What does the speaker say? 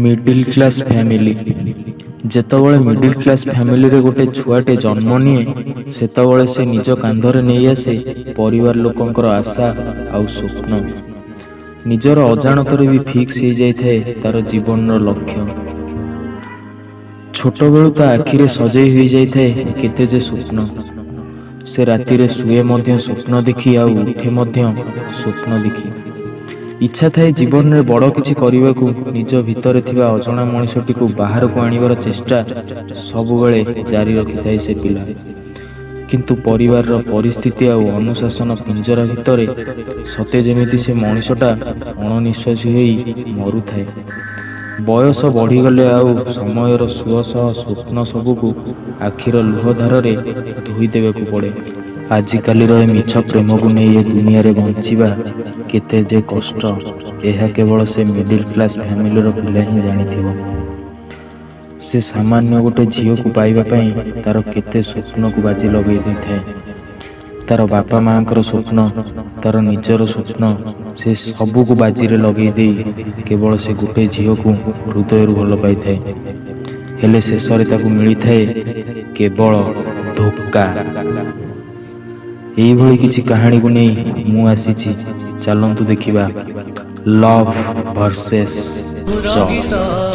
Middle class family. ଯେତେବେଳେ middle class ଫ୍ୟାମିଲିରେ ଗୋଟେ ଛୁଆଟେ ଜନ୍ମ ନିଏ, ସେତେବେଳେ ସେ ନିଜ କାନ୍ଧରେ ନେଇ ଆସେ ପରିବାର ଲୋକଙ୍କର ଆଶା ଆଉ ସ୍ୱପ୍ନ। ନିଜର ଅଜାଣତରେ ବି ଫିକ୍ସ ହେଇଯାଇଥାଏ ତାର ଜୀବନର ଲକ୍ଷ୍ୟ। ଛୋଟବେଳୁ ତା ଆଖିରେ ସଜେଇ ହୋଇଯାଇଥାଏ କେତେ ଯେ ସ୍ୱପ୍ନ। ସେ ରାତିରେ ଶୁଏ ମଧ୍ୟ ସ୍ୱପ୍ନ ଦେଖି ଆଉ ଉଠେ ମଧ୍ୟ ସ୍ୱପ୍ନ ଦେଖି। ଇଚ୍ଛା ଥାଏ ଜୀବନରେ ବଡ଼ କିଛି କରିବାକୁ। ନିଜ ଭିତରେ ଥିବା ଅଜଣା ମଣିଷଟିକୁ ବାହାରକୁ ଆଣିବାର ଚେଷ୍ଟା ସବୁବେଳେ ଜାରି ରଖିଥାଏ ସେ ପିଲା। କିନ୍ତୁ ପରିବାରର ପରିସ୍ଥିତି ଆଉ ଅନୁଶାସନ ପିଞ୍ଜରା ଭିତରେ ସତେ ଯେମିତି ସେ ମଣିଷଟା ଅଣନିଶ୍ୱାସୀ ହୋଇ ମରୁଥାଏ। ବୟସ ବଢ଼ିଗଲେ ଆଉ ସମୟର ସୁଅ ସହ ସ୍ୱପ୍ନ ସବୁକୁ ଆଖିର ଲୁହ ଧାରରେ ଧୋଇ ଦେବାକୁ ପଡ଼େ। ଆଜିକାଲିର ଏ ମିଛ ପ୍ରେମକୁ ନେଇ ଏ ଦୁନିଆରେ ବଞ୍ଚିବା କେତେ ଯେ କଷ୍ଟ, ଏହା କେବଳ ସେ ମିଡିଲ୍ କ୍ଲାସ୍ ଫ୍ୟାମିଲିର ପିଲା ହିଁ ଜାଣିଥିବ। ସେ ସାମାନ୍ୟ ଗୋଟେ ଝିଅକୁ ପାଇବା ପାଇଁ ତାର କେତେ ସ୍ୱପ୍ନକୁ ବାଜି ଲଗେଇ ଦେଇଥାଏ। ତାର ବାପା ମାଆଙ୍କର ସ୍ୱପ୍ନ, ତାର ନିଜର ସ୍ୱପ୍ନ, ସେ ସବୁକୁ ବାଜିରେ ଲଗେଇ ଦେଇ କେବଳ ସେ ଗୋଟେ ଝିଅକୁ ହୃଦୟରୁ ଭଲ ପାଇଥାଏ। ହେଲେ ଶେଷରେ ତାକୁ ମିଳିଥାଏ କେବଳ ଧୋକା। ଏଇଭଳି କିଛି କାହାଣୀକୁ ନେଇ ମୁଁ ଆସିଛି। ଚାଲନ୍ତୁ ଦେଖିବା ଲଭ୍ ଭର୍ସେସ୍ ଜବ୍। ଗୀତ।